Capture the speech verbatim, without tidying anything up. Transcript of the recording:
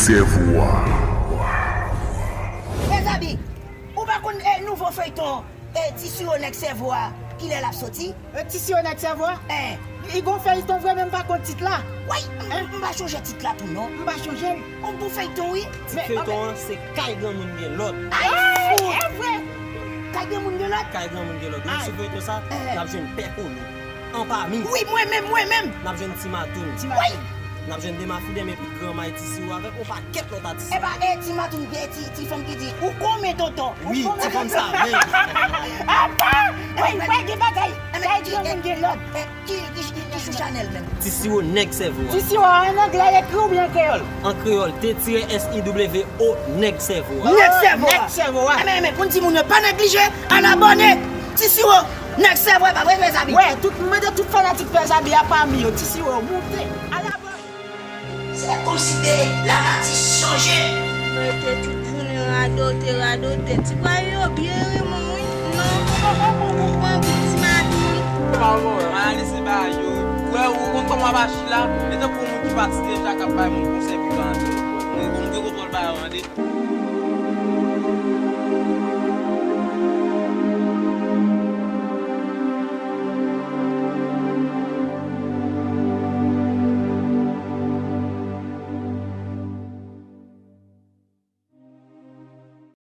Sèvo a. Mezanmi, ou pa konn eh, nouvo feyton eh, Ti Siro nèg sèvo a, kilè l ap soti? Eh, Ti Siro nèg sèvo a? Eh. Li gon feyton vre men m pa konn tit la. Wi, m pa chonje tit la tou non. M pa chonje l. On bon feyton wi. Tit feyton an se Kay Granmoun Gen Lòd. Ay, e vre. Kay Granmoun Gen Lòd? Kay Granmoun Gen Lòd. Wi, sou feyton sa, n ap jwenn Pè Kolo. Anpami. Wi, mwen menm, mwen menm. N ap jwenn Ti Matoun. Ti Matoun. N ap jwenn Dema Fidèm epi Granmay Ti Siro avèk yon pakèt lòt atis. Epa, e Ti Matoun, e ti, ti fanm ki di, ou konmen tonton. Wi, ti fanm sa menm. Apa! Wi, wi, gen bagay. Kay Granmoun Gen Lòd. Ki, ki, ki, ki sou chanèl menm? Ti Siro nèg sèvo a. Ti Siro a an anglè ekri oubyen an kreyòl? An kreyòl, T tire S I W O nèg sèvo a. Nèg sèvo a. Nèg sèvo a. Enben, enben, pou n di moun yo pa neglije, al abòne. Ti Siro nèg sèvo a, pa vre, mezanmi? Wè, tout, mwen mande tout fanatik Pè Zabi a pami yo, Ti Siro moute. Al abòne. Se kòmsi de la nati chanje. Mwen te tout jounen radote, radote. Ti bwa yo byen renmen wi. Non, ou pran pou ti maten wi. Analize bagay yo. Wè, ou konn kòman w ap aji la? E tankou yon moun ki pati deja k ap bay moun konsèy pou yo antre. Mwen, mwen gen kontwòl bagay yo, tande.